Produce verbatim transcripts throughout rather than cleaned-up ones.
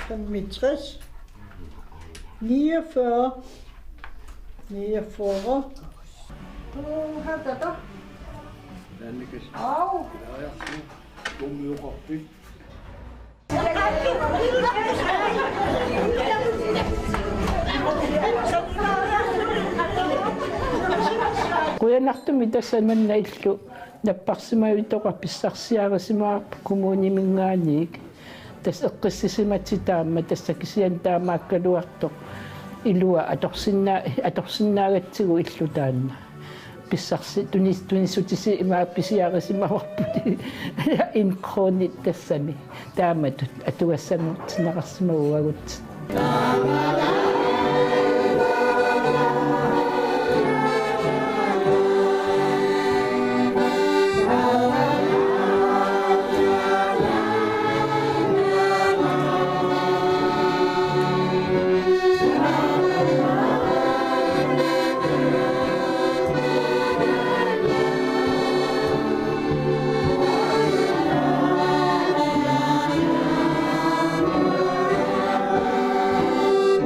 Femogtres. Niogfyrre. Niogfyrre. Uha, tata. Au. Qujanartumik tassa manna illu napparsimavittoqarpoq, pissarsiarisimavarput kommuniminngaanniit. Tassa eqqissisimasoq taama, tassa kisianni taamaakkaluartoq ilua atorsinnaa-, atorsinnaagatsigu illu taanna. Pissarsi-, tunis-, tunissutisi ima pisiarisimavarput en krone tassami. Taamatut atugassanertinneqarsimavoq uagut.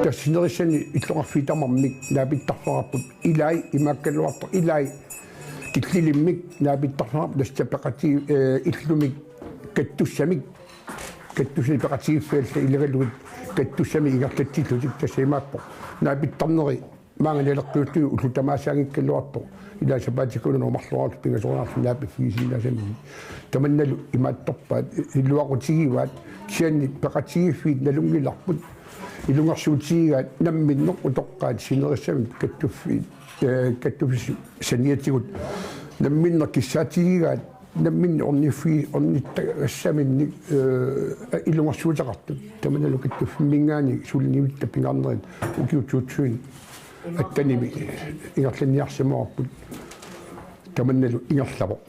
Tassa sinerissami illoqarfiit tamarmik naapittarfeqarput, ilai imaakkaluartoq, ilai killilimmik naapittarfeqarput, tassa peqati-, eh, illumik kattussamik, kattussamik peqatigiiffiit alla ilagalugit kattussamik ingerlatsillutik, tassa imaappoq naapittarneri maanga naleqqiullugu ullut tamaasa anngikkaluartoq, ilaa sapaatip akunnera marloriarluta pingasoriarluta naapiffigisinnaasaminnik. Tamannalu imaattorpaat, iluaqutigivaat, kisianni peqatigiiffiit nalunngilarput, ilungersuutigigaat namminneq utoqqaat sinerissami kattuffiit, eh, kattuffissat saniatigut namminneq kissaatigigaat namminneq orniffi-, ornittagassaminnik, eh, ilungersuuteqartut. Tamannalu kattuffimminngaanniit suliniutit pingaarnerit ukiut to tusind attenimi ingerlanniarsimavarput. Tamannalu ingerlavoq.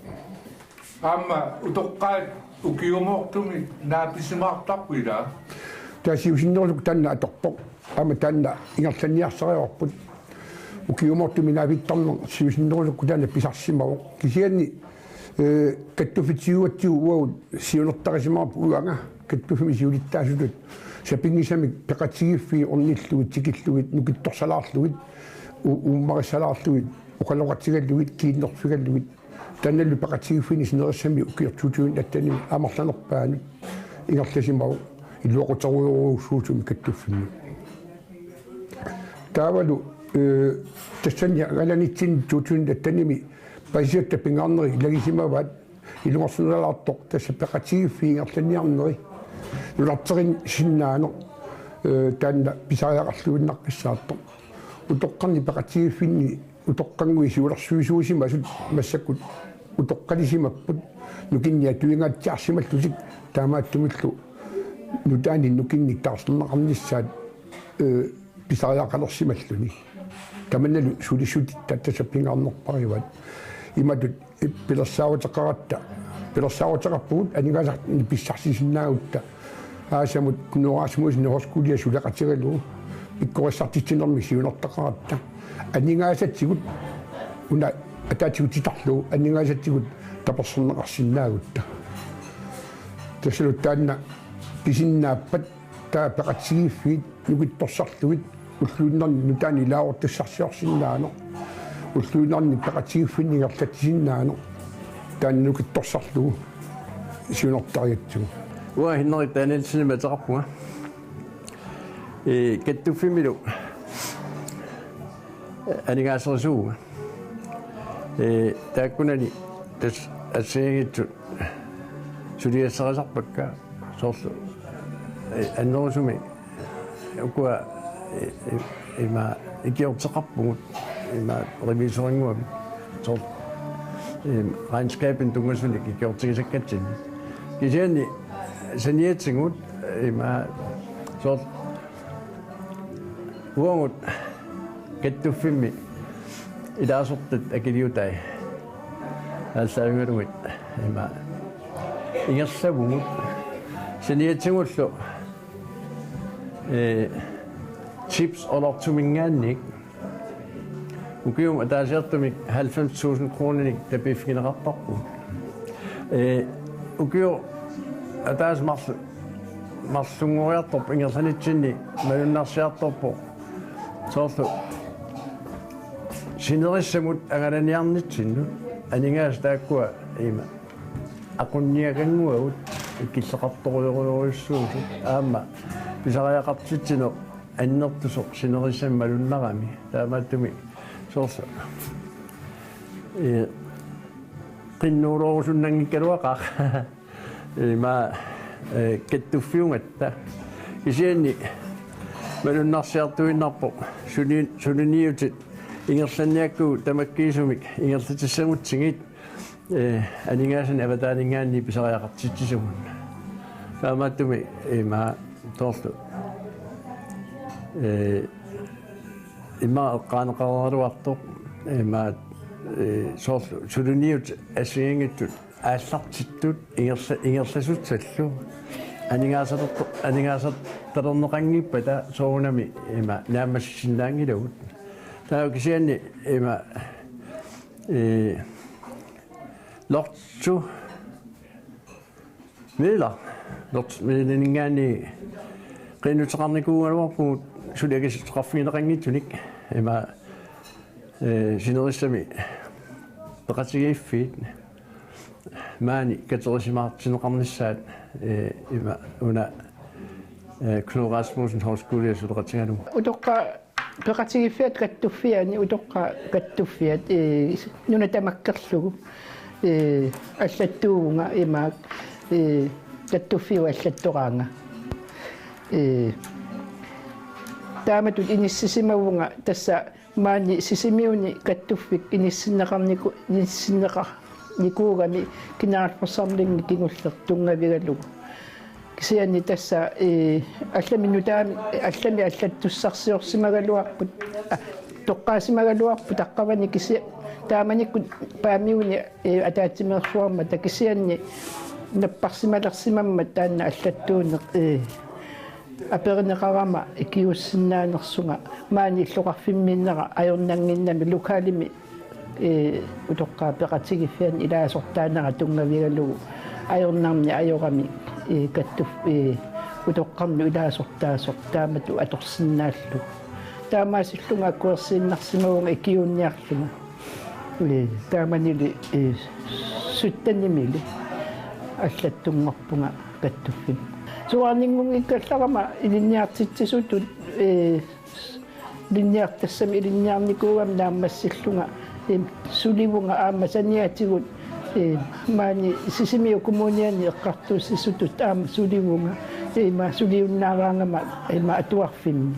Aamma utoqqaat ukiumoortumik naapisimaartarput, ilaa? Tassa siusinnerusukkut taanna atorpoq. Aamma taanna ingerlanniarsarivarput. Ukiumoortumik naapittarneq siusinnerusukkut taanna pisarsimavoq. Kisianni, eh, kattuffitsigugatsigu uagut siunertarisimavarput uanga kattuffimmi siulittaasutut sapinngisamik peqatigiiffiit ornillugit, tikillugit, nukittorsalaarlugit, u-, uummarissalaarlugit, oqaloqatigalugit, kiinnerfigalugit. Taannalu peqatigiiffinni sinerissami ukiut to tusind attenimi amerlanerpaanut ingerlasimavoq, iluaquterujorujussuusumik kattuffimmi. Taavalu, eh, tassani angalanitsinni to tusind attenimi paasisatta pingaarneri ilagisimavaat, ilungersunalaartoq tassa peqatigiiffiit ingerlanniarneri nularterinnginnaaneq, eh, taanna pisariaqarluinnaqqissaartoq. Utoqqarnit peqatigiiffinni utoqqannguit siulersuisuusimasut massakkut utoqqalisimapput, nukinnik atuingaatsiarsimallutik, taamaattumillu nutaanik nukinnik taarserneqarnissaat, eh, pisariaqalersimalluni. Tamannalu sulissutitta tassa pingaarnerparivaat. Imatut pilersaaruteqaratta, pilersaaruteqarpugut aningaasartunik pissarsisinnaagutta. Aasamut Knud Rasmussen Højskole suleqatigalugu pikkorissartitsinermik siunertaqaratta. Aningaasatigut una ataatigut titarlugu aningaasatigut taperserneqarsinnaagutta. Tassalu taanna pisinnaappat taava peqatigiiffiit nukittorsarlugit ulluinnarni nutaanik ilaasortassarsiorsinnaaneq, ulluinnarni peqatigiiffinni ingerlatsisinnaaneq, taanna nukittorsarlugu siunertarigatsigu. Uanga Henrik Danielsenimik ateqarpunga. Ee, kattuffimmilu aningaaserisuuvunga. Ee, taakkunani tassa assigiinngitsut suliassarisarpakka soorlu, ee, annerusumik ukua, ee, ee, ima ikiorteqarpugut, ima revisorinnguamik soorlu, ee, regnskabimik tunngasunik ikiortigisakkatsinnik. Kisianni saniatigut, ee, ima soorlu uagut kattuffimmi ilaasortat akiliutai aallaavigalugit ima ingerlavugut saniatigullu, ee, chips olortuminngaanniit ukiumut ataasiartumik halvfems tusind kroninik tapiiffigineqartarpugut. Ee, ukioq ataaseq marluk Marlunngoriartorpoq ingerlanitsinni malunnarsiartorpoq. Soorlu sinerissamut angalaniarnitsinnut aningaasat taakkua ima aqunniakannguagut killeqartorujorujussuusut aamma pisariaqartitsineq annertusoq sinerissami malunnarami. Taamaattumik soorlu. Ee, qinnuulorusunnanngikkaluaqaaq. Ima, ee, kattuffiugatta. Kisianni malunnarsiartuinnarpoq suli-, suliniutit ingerlanniakkagut tamakkiisumik ingerlatissagutsigit, ee, aningaasanik avataaninngaanniit pisariaqartitsisugut. Taamaattumik ima soorlu. Ee, ima eqqaaneqaraluartoq, ima, ee, soorlu suliniutit assigiinngitsut aallartittut ingerla-, ingerlasussallu aningaasalerto-, aningaasatalerneqanngippata soorunami ima naammassisinnaanngilagut. Taava kisianni ima, ee, Lotto Møller. Lotto Møllerinngaanniit qinnuteqarnikuugaluarpugut suli akissuteqarfigineqanngitsunik ima, ee, sinerissami peqatigiiffiit maani katerisimaartinneqarnissaat, ee, ima una, ee, Knud Rasmussen Højskole suleqatigalugu. Utoqqaat peqatigiiffiat kattuffianni, utoqqaat kattuffiat, ee, nuna tamakkerlugu, ee, allattuuvunga imaak, ee, kattuffiup allattoraanga. Ee, taamatut inissisimavunga tassa maani Sisimiuni kattuffik inissinneqarniku-, inissinneqarnikuugami generalforsamlingi kingulleq tunngavigalugu. Kisianni tassa, ee, allamik nutaamik, allamik allattussarsiorsimagaluarput, aa, toqqaassimagaluarput taqqavani kisi-, taamanikkut Paamiuni, ee, ataatsimeersuarmata kisianni napparsimalersimammat taanna allattuuneq, ee, aperineqarama ikiuussinnaanersunga maani illoqarfimmiinnera ajornannginnami lokalimi, ee, utoqqaat peqatigiiffianni ilaasortaanera tunngavigalugu ajornarneq ajorami, ee, kattuf-, ee, utoqqarnut ilaasortaasoq taamatut atorsinnaallugu. Taamaasillunga akuersiinnarsimavunga ikiuunniarlunga. Ee, taamanili, ee, syttenimili allattunngorpunga kattuffimmi. Soraarninngunngikkallarama ilinniartitsisutut, ee, ilinniartassami ilinniarnikuugama naammassillunga, ee, sulivunga aamma saniatigut, ee, maani Sisimiut Kommuniani eqqartuussisutut aamma sulivunga, ee, ima suliunnaaraangama ima atuarfimmi.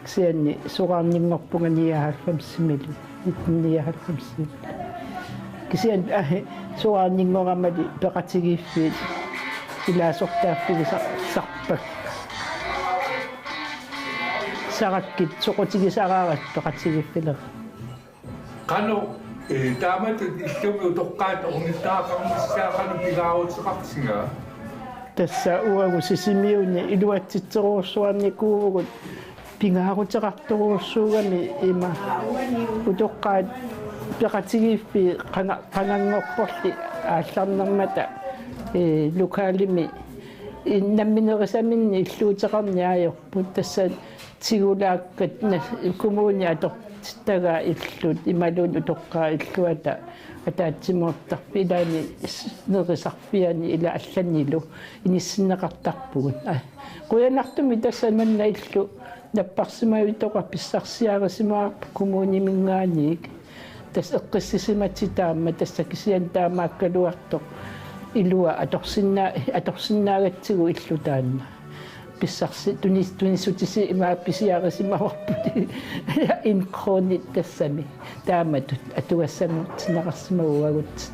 Kisianni soraarninngorpunga nioghalvfemsimili, nitten nioghalvfemsimili. Kisianni, aa, soraarninngoramali peqatigiiffiit ilaasortaaffigisar-, sarpakka. Sarakkit soqutigisaraarakkit peqatigiiffilerit. Qanoq, ee, taamatut illumi utoqqaat ornittagaqarnissaat qanoq pingaaruteqartigaa? Tassa uagut Sisimiuni iluatsitserujussuarnikuuvugut pingaaruteqartorujussuugami ima utoqqaat peqatigiiffiit qanga-, qanganngorporli aallarnermata, ee, lokalimi, ee, namminerisaminni illuuteqarneq ajorput tassa tigulaakkat na-, kommuni atortittagaa illut imaluunniit utoqqaat illuata ataatsimoortarfik ilaanni s-, nerisarfiani ila allanilu inissinneqartarpugut. Aa, qujanartumik tassa manna illu napparsimavitoqaq pissarsiarisimavarput kommuniminngaanniit. Tassa eqqissisimatsigu taama tassa kisianni taamaakkaluartoq ilua atorsinnaa-, atorsinnaagatsigu illu taanna. Pissarsi-, tunis-, tunissutisi ima pisiarisimavarput en krone tassami. Taamatut atugassanertinneqarsimavoq uagut.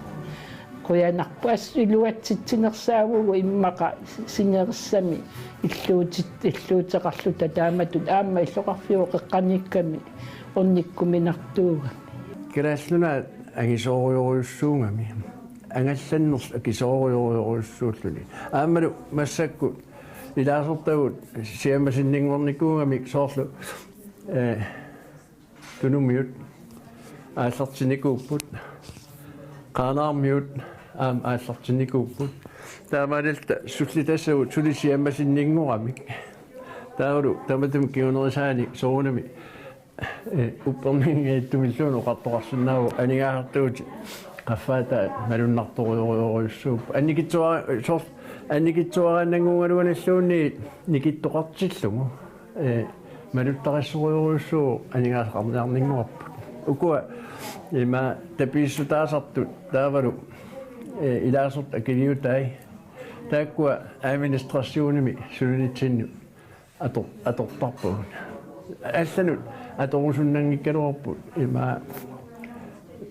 Qujanarpoq assut iluatsitsinersaavugut immaqa sinerissami illuutit-, illuuteqarluta taamatut aamma illoqarfiup qeqqaniikkami ornikkuminartuugami. Kalaallit Nunaat angisoorujorujussuugami. Angallannerlu akisoorujorujorujussuulluni. Aammalu massakkut ilaasortagut siammasinninngornikuugamik soorlu, ee, Tunumiut aallartinnikuupput, Qaanaarmiut aamma aallartinnikuupput. Taamaalilluta sullitassagut suli siammasinninngoramik. Taavalu tamatuma kingunerisaanik soorunami eh, uppernavianngitsumilluunniit oqartoqarsinnaavoq aningaasartuutit qaffaataat malunnartorujorujussuupput. Annikitsuara-, soorlu annikitsuaraannannguugaluaannalluunniit nikittoqartillugu. Eh, maluttarissorujorujussuuvoq aningaasaqarniarninngorput. Ukua ima tapiissutaasartut taavalu eh, ilaasortat akiliutai. Taakkua administrationimi sulinitsinni ator-, atortarpagut. Allanut atorusunnanngikkaluarput ima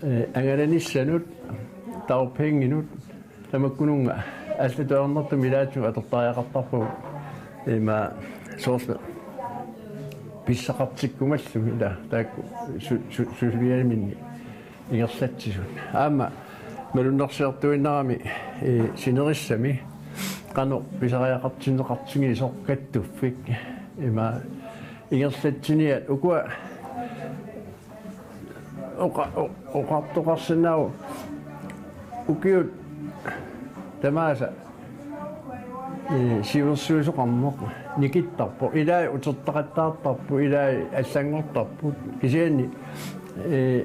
eh, angalanissanut, dagpengenut, tamakkununnga allatut ajornartumik ilaatigut atortariaqartarpagut ima soorlu pissaqartikkumallugit ila taakku su-, su-, suliaminni ingerlatsisut. Aamma malunnarsiartuinnarami eh, sinerissami qanoq pisariaqartinneqartigisoq kattuffik ima ingerlatsiniat ukua oqa-, o-, oqartoqarsinnaavoq ukiut tamaasa eh, siuersuisoqarneq nikittarpoq, ilai utertaqattaartarput, ilai allanngortarput, kisianni eh,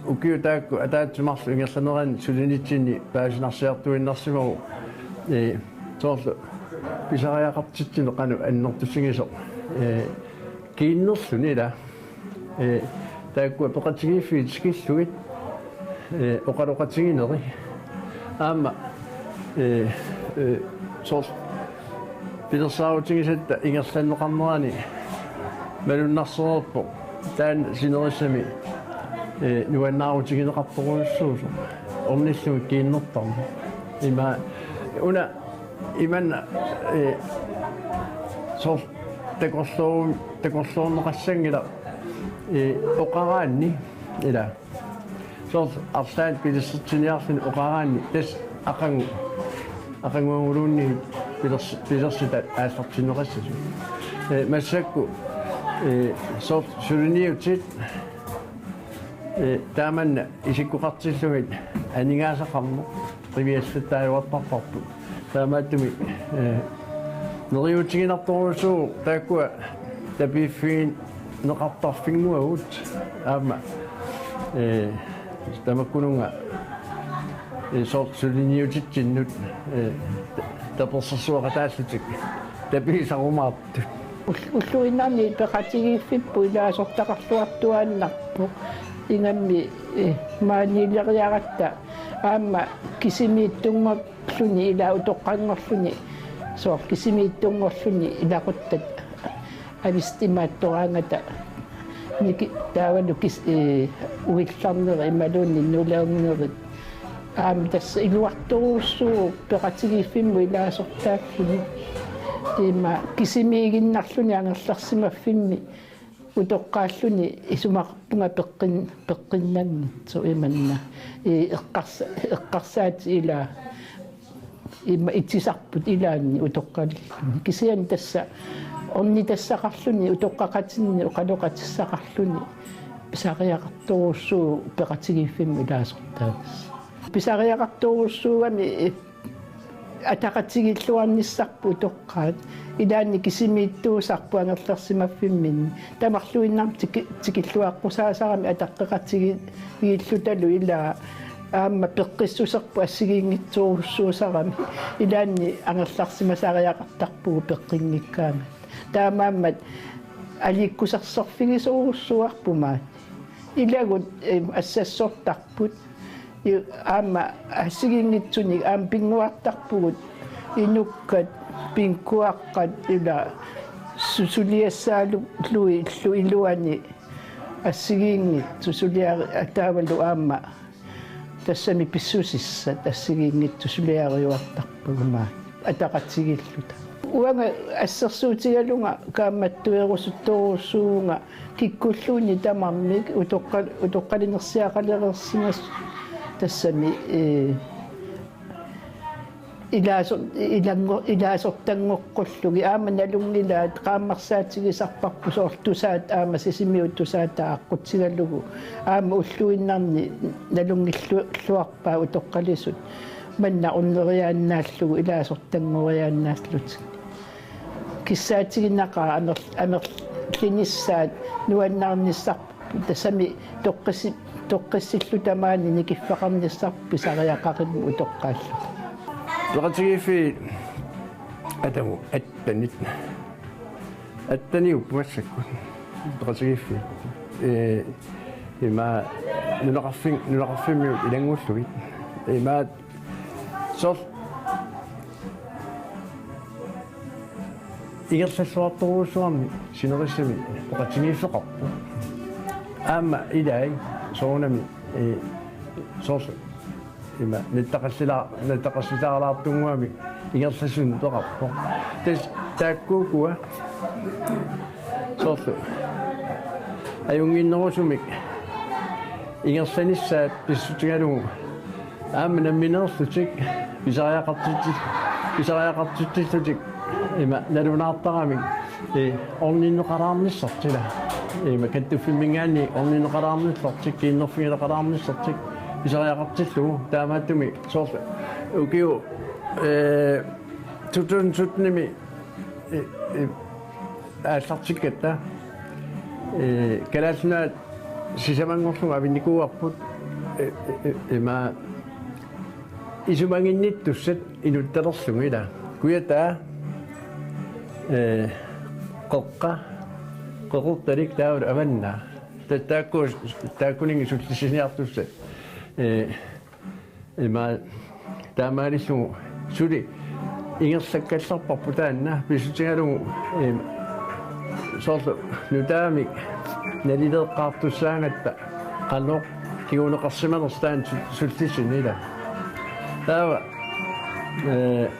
ukiut taakku ataatsip marluk ingerlanerani sulinitsinni paasinarsiartuinnarsimavoq eh, soorlu pisariaqartitsineq qanoq annertusigisoq eh, kiinnerluni ila. Eh, taakkua peqatigiiffiit tikillugit eh, oqaloqatigineri. Aamma eh, eh, soorlu pilersaarutigisatta ingerlanneqarnerani malunnarsereerpoq taanna sinerissami eh, nuannaarutigineqartorujussuusoq ornillugit kiinnertarneq. Ima una imanna eh, soorlu takorloor-, takorloorneqassanngilaq eh, oqaraanni ila. Soorlu arlaannik pilersitsiniarluni oqaraanni tassa aqagu-, aqaguaguluunniit pilers-, pilersitat aallartinneqassasut. Eh, massakkut eh, soorlu suliniutit eh, taamanna isikkoqartillugit aningaasaqarneq qiviallattaajuartarparput. Taamaattumik eh, neriuutiginartorujussuuvoq taakkua tapiiffigineqartarfinnguagut aamma eh, tamakkununnga eh, soorlu suliniutitsinnut eh, ta-, tapersersueqataallutik tapiissarumaartut. Ull-, ulluinnarni peqatigiiffipput ilaasortaqarluartuaannarpoq. Ingammik eh, maaniileriaratta aamma kisimiittunngorluni ila utoqqanngorluni. Soorlu kisimiittunngorluni ilaquttat avisut imaattoraangata niki-, taavalu kis-, eh, uillarnerit imaluunniit nulaunnerit. Aamma tassa iluartorujussuuvoq peqatigiiffimmut ilaasortaalluni. Ima kisimiiginnarluni angerlarsimaffimmi utoqqaalluni isumaqarpunga peqqin-, peqqinnanngitsoq imanna. Eh, eqqarsa-, eqqarsaatit ila ima itisarput ilaanni utoqqalilluni. Kisianni tassa ornitassaqarluni, utoqqaqatinni oqaloqatissaqarluni pisariaqartorujussuuvoq peqatigiiffimmut ilaasortaanissaq. Pisariaqartorujussuugami ataqatigiilluarnissarput utoqqaat. Ilaanni kisimiittuusarput angerlarsimaffimminni. Tamarluinnarmik tiki-, tikilluaqqusaasarami ataqqeqatigiillutalu ilaa aamma peqqissuserput assigiinngitsorujussuusarami. Ilaanni angerlarsimasariaqartarpugut peqqinngikkaangat. Taamaammat aliikkusersorfigisorujussuarput maani. Ilagut eh, assassortarput. Ju-, aamma assigiinngitsunik aamma pinnguartarpugut inukkat, pinnguaqqat ila su-, suliassaallu illu iluani assigiinngitsut suliari-, ataavalu aamma tassami pissusissat assigiinngitsut suliariuartarpagut maani ataqatigiilluta. Uanga assersuutigalunga kaammattuerusuttorujussuuvunga kikkulluunniit tamarmik utoqqa-, utoqqalinersiaqalereersimasut tassami eh, ilaaso-, ilanngo-, ilaasortanngoqqullugit aamma nalunngilaat qaammarsaatigisarparput soorlu tusaat aamma Sisimiut tusaata aqqutigalugu aamma ulluinnarni nalunngilluarpaat utoqqalisut. Manna orneriaannaallugu ilaasortanngoriaannaallutik. Kissaatiginaqaaq amer-, amerlinissaat nuannaarnissarput tassami toqqissi-, toqqissilluta maani nikiffeqarnissarput pisariaqaqimmut utoqqaalluta. Peqatigiiffiit atagu attenit. Atteniupput massakkut. Peqatigiiffiit. Ee, ima nunaqarfin-, nunaqarfimmiut ilanngullugit. Ima soorlu ingerlalluartorujussuarmik sinerissami peqatigiiffeqarpoq. Aamma ilai soorunami, ee, soorlu ima nattaqallila-, nattaqallalaartunnguamik ingerlasunik peqarpoq. Tassa taakkuukua soorlu ajunnginnerusumik ingerlanissaat pissutigalugu aamma nammineerlutik pisariaqartitsi-, pisariaqartitsillutik ima nalunaartaramik, ee, orninneqalaarnissartik ila. Ima kattuffimminngaanniit orninneqalaarnissartik, kiinnerfigineqalaarnissartik pisariaqartillugu taamaattumik soorlu ukiut, ee, to tusind sytten-imi, ee, ee, aallartikkatta, ee, Kalaallit Nunaat sisamanngorlugu avinnikuuarput, ee, ee, ee, ima isumaginnittussat inuttalerlugit ila. Kujataa, ee, Qeqqa, Qeqertalik taavalu Avannaa. Ta-, taakku-, taakkuninnga sullissiniartussat. Ee, ima taamaalillugu suli ingerlakkallarparput taanna pissutigalugu, ee, soorlu nutaamik nalileeqqaartussaagatta qanoq kinguneqarsimanersoq taanna su-, sullissiniarlugu ila. Taava, ee,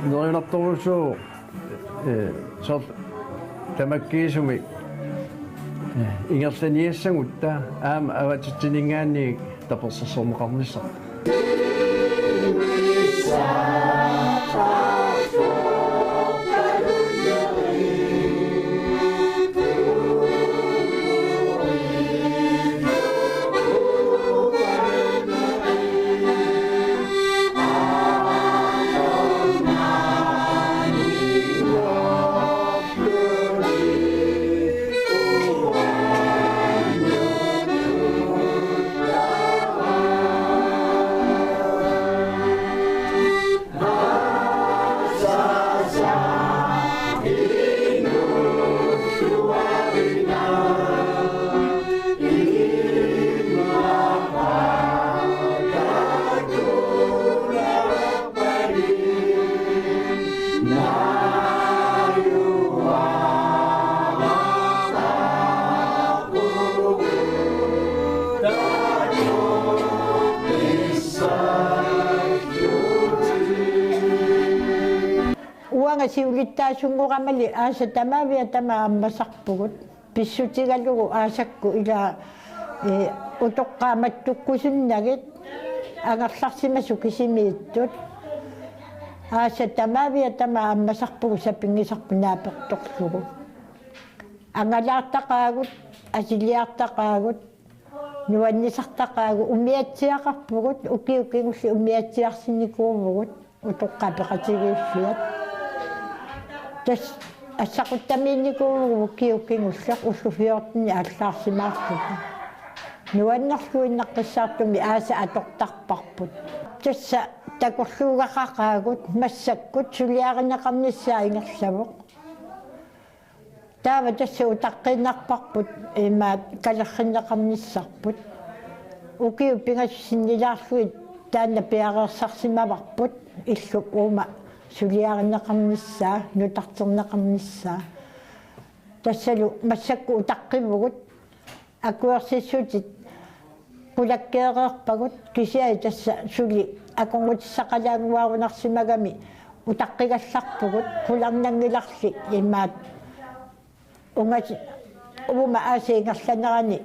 neriunartorujussuuvoq, ee, soorlu tamakkiisumik, ee, ingerlaniassagutta aamma avatitsininngaanniit tapersersorneqarnissaq. Uanga siulittaasunngoramali aasat tamaviat tamaat ammasarpugut. Pissutigalugu aasakkut ila, ee, utoqqaat mattukkusunnagit angerlarsimasut kisimiittut. Aasat tamaviat tamaat ammasarpugut sapinngisarput naapertorlugu. Angalaartaqaagut, asiliartaqaagut, nuannisartaqaagut, umiatsiaqarpugut, ukiut kingulliit umiatsiarsinnikuuvugut. Utoqqaat peqatigiiffiat. Tassa assaquttamiinnikuuvugut ukiut kingulliit ullut fjorten allaarsimaarluta. Nuannerluinnaqqissaartumik aasat atortarparput. Tassa takorluugaqaqaagut massakkut suliarineqarnissaa ingerlavoq. Taava tassa utaqqiinnarparput imaat kalerrinneqarnissarput. Ukiut pingasut sinnilaarlugit taanna piareersarsimavarput illup uuma suliarineqarnissaa, nutarterneqarnissaa. Tassalu massakkut utaqqivugut. Akuersissutit qulakkeereerpagut kisianni tassa suli akornutissaqalaannguarunarsimagami utaqqigallarpugut qularnanngilarli imaat ungas-, uuma aasap ingerlanerani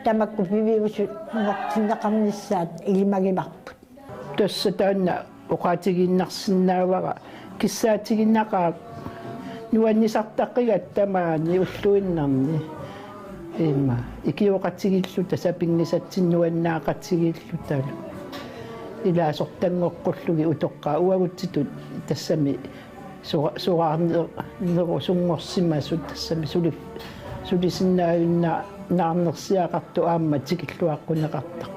tamakku piviusut nutartinneqarnissaat ilimagivarput. Tassa taanna oqaatigiinnarsinnaavara kissaatiginaqaaq nuannisartaqqigatta maani ulluinnarni. Ima ikioqatigiilluta sapinngisatsinnut nuannaaqatigiillutalu. ilaasortanngoqqullugit utoqqaat uagutsitut tassami sora-, soraarnerusunngorsimasut tassami suli-, sulisinnaajunnaarnersiaqartoq aamma tikilluaqquneqartarpoq.